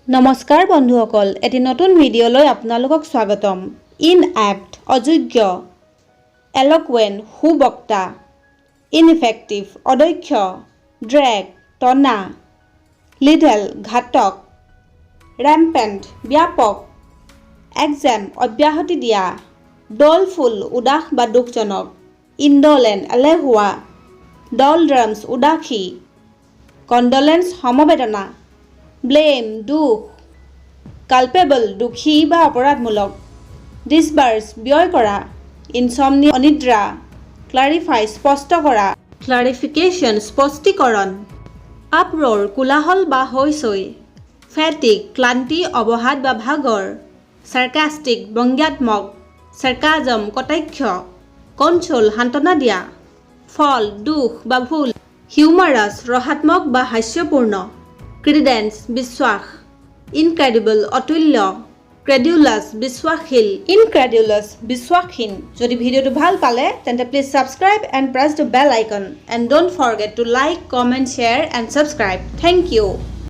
নমস্কাৰ বন্ধুসকল, এটি নতুন ভিডিঅ'লৈ আপোনালোকক স্বাগতম। ইনএপ্ট, অযোগ্য। এলকুৱেণ্ট, সুবক্তা। ইনইফেক্টিভ, অদক্ষ। ড্ৰেগ, টনা। লিথেল, ঘাতক। ৰেম্পেণ্ট, ব্যাপক। এক্সেম্পট, অব্যাহতি দিয়া। ডলফুল, উদাস বা দুখজনক। ইনডলেণ্ট, এলেহুৱা। ডলড্ৰামছ, উদাসী। কণ্ডলেন্স, সমবেদনা। ব্লেম, দোষ। কালপেবল, দোষী বা অপৰাধমূলক। ডিছবাৰ্ছ, ব্যয় কৰা। ইনচমনিয়া, অনিদ্ৰা। ক্লাৰিফাই, স্পষ্ট কৰা। ক্লাৰিফিকেশ্যন, স্পষ্টীকৰণ। আপৰ'ৰ, কোলাহল বা হৈচৈ। ফেটিগ, ক্লান্তি, অৱসাদ বা ভাগৰ। ছাৰ্কাষ্টিক, ব্যংগাত্মক। ছাৰ্কাজম, কটাক্ষ। কনচ'ল, সান্ত্বনা দিয়া। ফল্ট, দোষ বা ভুল। হিউমাৰাছ, ৰসাত্মক বা হাস্যপূৰ্ণ। ক্ৰিডেন্স, বিশ্বাস। ইনক্ৰেডিবল, অতুল্য। ক্ৰেডিউলাছ, বিশ্বাসশীল। ইনক্ৰেডিউলাছ, বিশ্বাসহীন। যদি ভিডিঅ'টো ভাল পালে, তেন্তে please subscribe and press the bell icon and don't forget to like, comment, share and subscribe. Thank you.